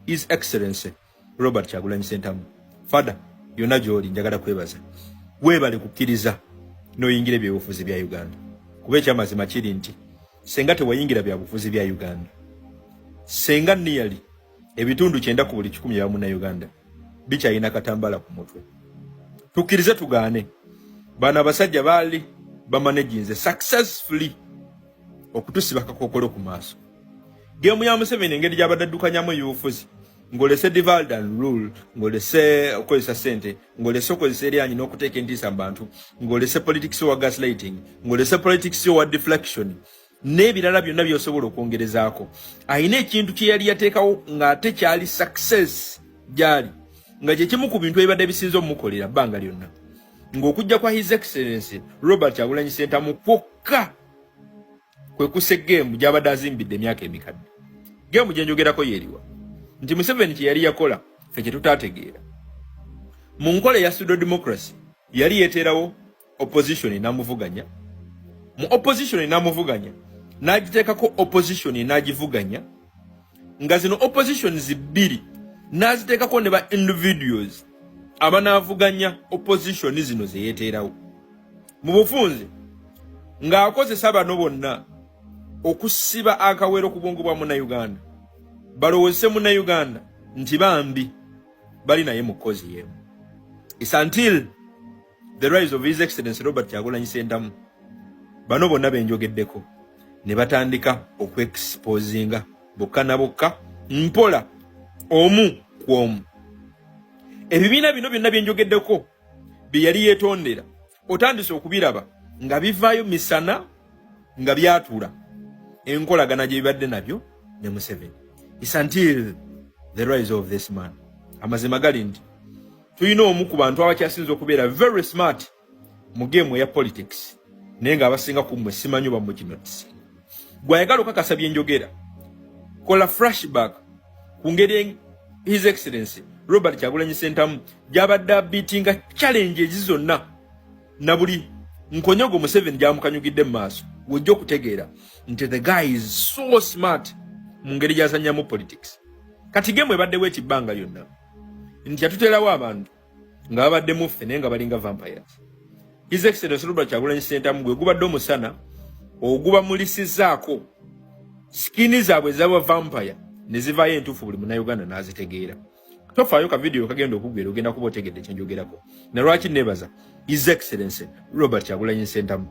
His Excellency Robert Kyagulanyi Ssentamu. Fada yonna gy'oli, njagala kwebaza, weebale kukkiriza n'oyingira ebyobufuzi bya Uganda, kuba ekyamazima kiri nti senga tewayingira byabufuzi bya Uganda, senga nearly ebitundu 90 ku buli 100 bya Munnayuganda bikyalina katambala ku mutwe. Tukkirize tugaane, bano abasajja baali bamanaginze successfully okutusiba kakookolo ku maaso. Game ya Museveni, engeri gy'abadde addukanyamu ebyobufuzi, ng'olese divide and rule, ng'olese okukozesa ssente, ng'olese okukozesa eryanyi n'okuteeka entiisa mu bantu, ng'olese politics wa gaslighting, ng'olese politics wa deflection n'ebirala byonna by'osobola okwongerezaako, alina ekintu kye yali yateekawo ng'ate kyali success gyali, nga kye kimu ku bintu ebibadde bisinza omumukolera bbanga lyonna, ng'okujja kwa His Excellency Robert Kyagulanyi Ssentamu kwokka kwe kussa game gy'abadde azimbidde emyaka emikadde. Game gye njogerako yeeriwa? Nti Museveni kye yali yakola ffe kye tutaategeera mu nkola eya pseudo democracy, yali yeeteerawo opposition enamuvuganya. Mu opposition enamuvuganya, n'agiteekako opposition enagivuganya, nga zino oppositions bbiri n'aziteekako ne ba individuals abanaavuganya opposition zino ze yeeteerawo. Mu bufunze, ng'akozesa bano bonna okusiba akawero ku bwongo bwa Munnayuganda, balowoozese Munnayuganda nti bambi bali naye mu cause y'emu. It's until the rise of His Excellency Robert Kyagulanyi Ssentamu, bano bonna benjogeddeko ne batandika okwexposinga bokka na bokka, mpola, omu ku omu. Ebibiina bino byonna byenjogeddeko bye yali yeetondera, otandise okubiraba nga bivaayo misana nga byatula enkolagana gye bibadde nabyo ne Museveni. It's until the rise of this man. Amazima gali nti tulina omu ku bantu abakyasinza okubeera very smart mu game eya politics, naye ng'abasinga ku mmwe simanyi oba mukinotisinga. Gwayagala okakasa bye njogera, kola flashback ku ngeri His Excellency Robert Kyagulanyi Ssentamu gy'abadde abeatinga challenge ezi zonna na buli nkonyogo Museveni gy'amukanyugidde mu maaso, wojja okutegeera nti the guy is so smart mu ngeri gy'azannyamu politics. Kati game ebaddewo ekibbanga lyonna nti yatuteerawo abantu nga babadde muffe, naye nga balinga vampires. His Excellency Robert Kyagulanyi Ssentamu gwe gubadde omusana ogubamulisizaako skin zaabwe ezaba vampire ne zivaayo entuufu, buli Munnayuganda n'azitegeera. Tofaayo, ka video kagenda okuggwera, ogenda kuba otegedde kyenjogerako na lwaki neebaza His Excellency Robert Kyagulanyi Ssentamu.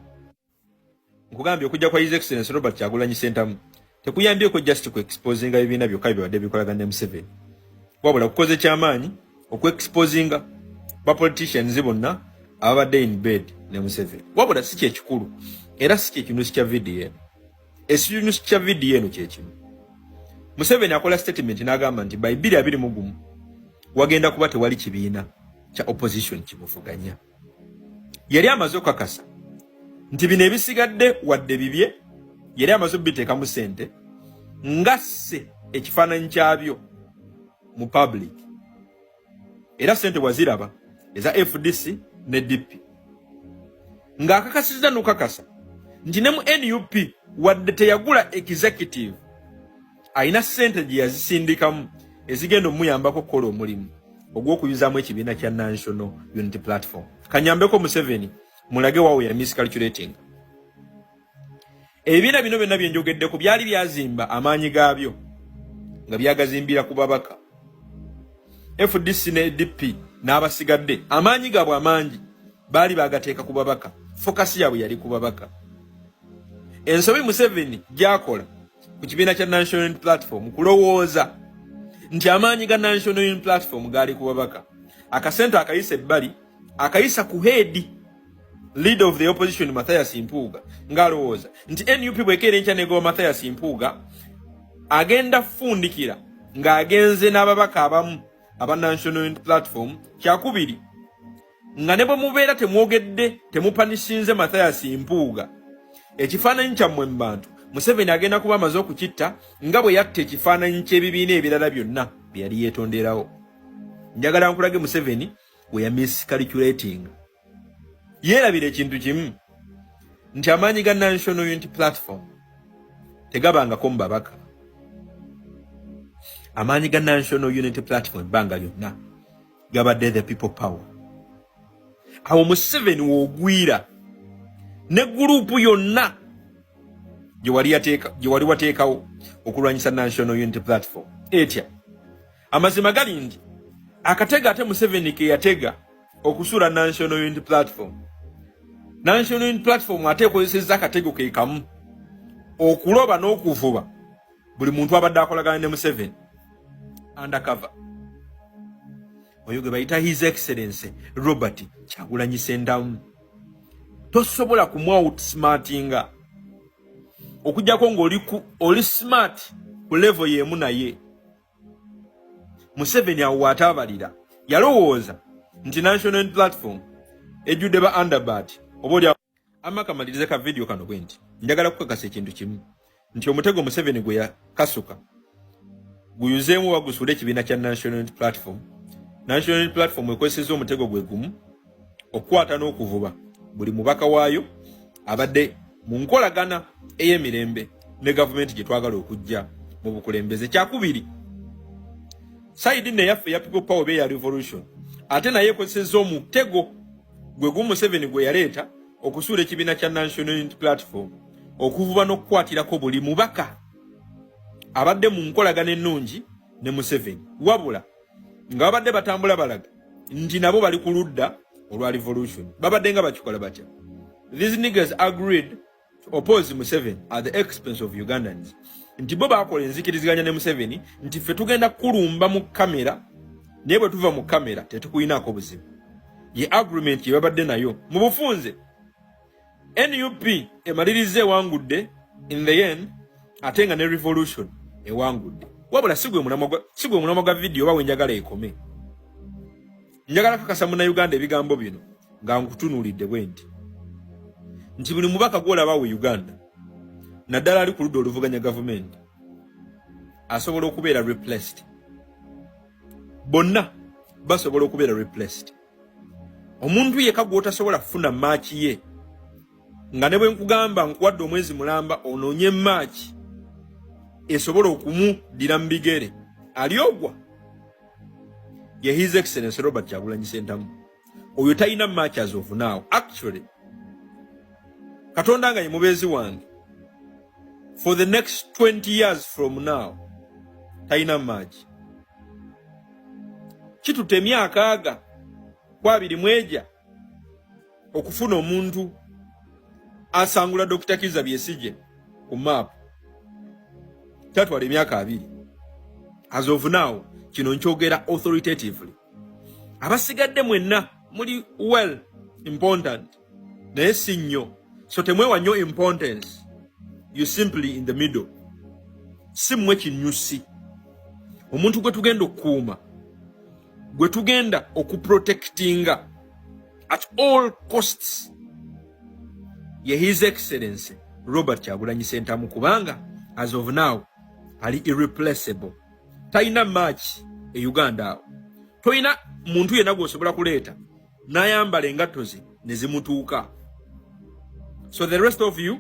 Nkugambye, okujja kwa His Excellency Robert Kyagulanyi Ssentamu tekuyambyeko just ku exposinga bibiina byokka bibadde bikolagana ne Museveni, wabula kukoze kyamaanyi okuexposinga ba politicians bonna ababadde in bed ne Museveni. Wabula si kyekikulu era si kyekinusi kya video eno. Ekinusi kya video eno kyekimu: Museveni akola statement n'agamba nti by 2021 wagenda kuba tewali kibiina kya opposition kimuvuganya. Yali amaze okukakasa nti bino ebisigadde wadde bibye, yali amaze obiteekamu ssente ngasse ekifaananyi kyabyo mu public, era ssente waziraba eza FDC ne DP, ng'akakasizza n'okukakasa nti ne mu NUP wadde teyagula executive, alina ssente gye yazisindikamu ezigenda omuyambako okukola omulimu ogw'okuyuzaamu ekibiina kya National Unity Platform. Kanyambeko Museveni mulage waawe ya miscalculating. Ebibiina bino byonna byenjogeddeko byali byazimba amaanyi gaabyo nga byagazimbira ku babaka. FDC ne DP n'abasigadde, amaanyi gaabwe amangi baali bagateeka ku babaka, focus yaabwe yali ku babaka. Ensobi Museveni gyakola ku kibiina kya National Unity Platform kulowooza nti amaanyi ga National Unity Platform gaali ku babaka. Akasente akayisa ebbali, akayisa ku head leader of the opposition Mathias Mpuuga, ng'alowooza nti NUP bwekeera enkya negoba Mathias Mpuuga, agenda fundikira ng'agenze n'ababaka abamu aba National Unity Platform. Kyakubiri, nga ne bwe mubeera temwogedde, temupunishinze Mathias Mpuuga, ekifaananyi kyammwe mu bantu Museveni agenda kuba amaze okukitta, nga bwe yatta ekifaananyi ky'ebibiina ebirala byonna bye yali yeetonderawo. Njagala nkulage Museveni we ya miscalculating. Yeerabira ekintu kimu, nti amaanyi ga National Unity Platform tegabangako mu babaka. Amaanyi ga National Unity Platform ebbanga lyonna gabadde the people power. Awo Museveni w'ogwira ne gurupu yonna gye wali wateekawo okulwanyisa National Unity Platform etya. Amazima gali nti akatega ate Museveni ke yatega okusuula National Unity Platform, National Unity Platform ate ekozesezza akatego ke kamu okuloba n'okuvuba buli muntu abadde akolagana ne Museveni undercover, oyo gwe bayita His Excellence Robert Kyagulanyi Ssentamu. Tosobola kumu outsmartinga okuggyako ng'oli oli smart ku level y'emu naye. Museveni awo waataabalira yalowooza nti National Unity Platform ejjudde ba underbat oba oli amaka. Malirize ka vidiyo kano bwe nti njagala kukakasa ekintu kimu, nti omutego Museveni gwe yakasuka guyuzeemu oba gusuule ekibiina kya National Unity Platform, National Unity Platform ekozesezza omutego gwe gumu okukwata n'okuvuba buli mubaka waayo abadde mu nkolagana ey'emirembe ne gavumenti gye twagala okujja mu bukulembeze. Kyakubiri, side nno eyaffe eya people power oba eya revolution ate naye ekozesezza omutego gwe gumu Museveni gwe yaleeta okusuula ekibiina kya National Unity Platform, okuvuba n'okukwatirako buli mubaka abadde mu nkolagana ennungi ne Museveni, wabula nga babadde batambula balaga nti nabo bali ku ludda olwa revolution. Babadde nga bakikola batya? These niggas agreed to oppose Museveni at the expense of Ugandans, nti bo bakola enzikiriziganya ne Museveni nti ffe tugenda kulumba mu kamera, naye bwe tuva mu kamera tetukuyinaako buzibu. Ye agreement ye babadde nayo. Mu bufunze, NUP emaliriza ewangudde in the end, ate nga ne revolution ewangudde. Wabula si gwe mulamwa gwa vidiyo oba wenjagala ekome. Njagala kakasa Munnayuganda ebigambo bino nga nkutunuulidde bwe nti buli mubaka gw'olaba we Uganda, naddala ali ku ludda oluvuganya gavumenti, asobola okubeera replaced. Bonna basobola okubeera replaced. Omuntu yekka gw'otasobola kufuna match ye, nga ne bwe nkugamba nkuwadde omwezi mulamba onoonye match esobola okumuddira mu bigere, ali ogwa ye His Excellence Robert Kyagulanyi Ssentamu. Oyo talina match as of now. Actually, Katonda nga ye mubeezi wange, for the next 20 years from now talina match. Kitutte emyaka aga ku 21 okufuna omuntu asangula Dr Kiza Besigye ku map. Kyatwala emyaka 20. As of now, kino nkyogera authoritatively. Abasigadde mwenna muli well important, naye si nnyo, so temwewa nnyo importance. You simply in the middle. Si mmwe kinyusi. Omuntu gwe tugenda okukuuma, gwe tugenda okuprotectinga at all costs, ye His Excellence Robert Kyagulanyi Ssentamu, kubanga as of now ali irreplaceable, talina match e Uganda. Awo tolina muntu yenna gw'osobola kuleeta n'ayambala engatto ze ne zimutuuka. So the rest of you